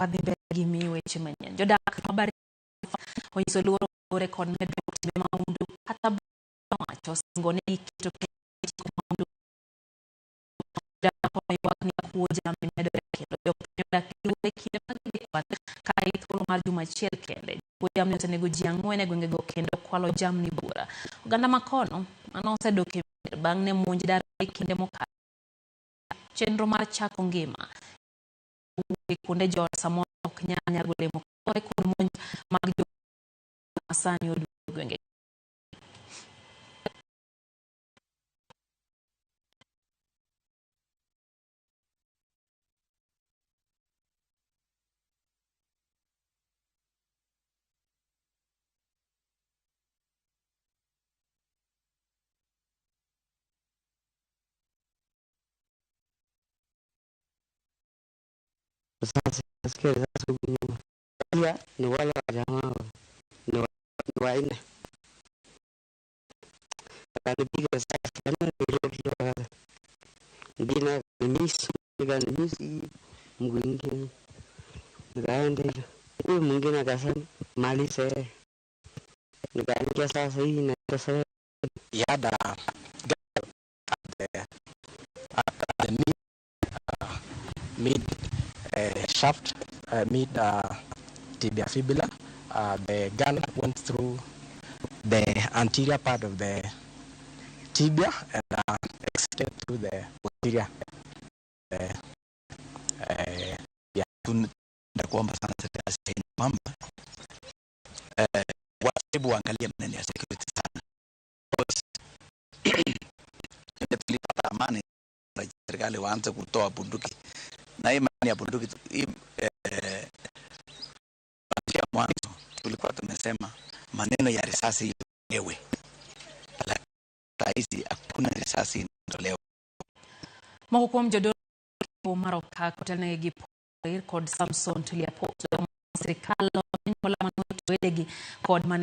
Wadhi mbele gi miyi weche manyien. Jodak ma Baringo onyiso luoro kaluwore kod medruok timbe mahundu kata wacho singo ni giketo tieko mahundu. Jodak kono ywak ni kuo jamni medore kendo jopiny odak gi luoro e kinde mag dhi kwath ka thuolo mar juma achiel kende. Jokuo jamni osenego ji ang'wen e gwengego kendo kwalo jamni buora. Oganda ma kono mano osedok e mier bang' ne monj dar e kinde mokalo. Chenro mar chako ngima wuok e kuonde joot samoro ok nyal nyago olemo kaluwore kod monj mag jo masani oduogo e gwenge. Sasa nasikia risasi huku nyuma. Pia ni wale wa jamaa ni wanne. Wakanipiga risasi kama nilivyo. Mwingine akanimiss, akanimiss hii mguu ingine. Nikaenda hivyo. Huyu mwingine akasema maliza yeye. Nikaangalia sasa hii inatosha. He had a gap at the mid shaft, mid tibia fibula. The gun went through the anterior part of the tibia and exited through the posterior. Yeah. Tunakuomba sana serikali kwamba wajaribu waangalie maneno ya security sana. Tulipata amani, serikali waanze kutoa bunduki na hii maneno ya bunduki hii, mwanzo tulikuwa tumesema maneno ya risasi iolewe, lakini saa hizi hakuna risasi inatolewa. Moko kuom jodolo mar Okak otelnegi gi Paul kod Samson Tuliapot sirikal onyuola manoto wedegi kod mane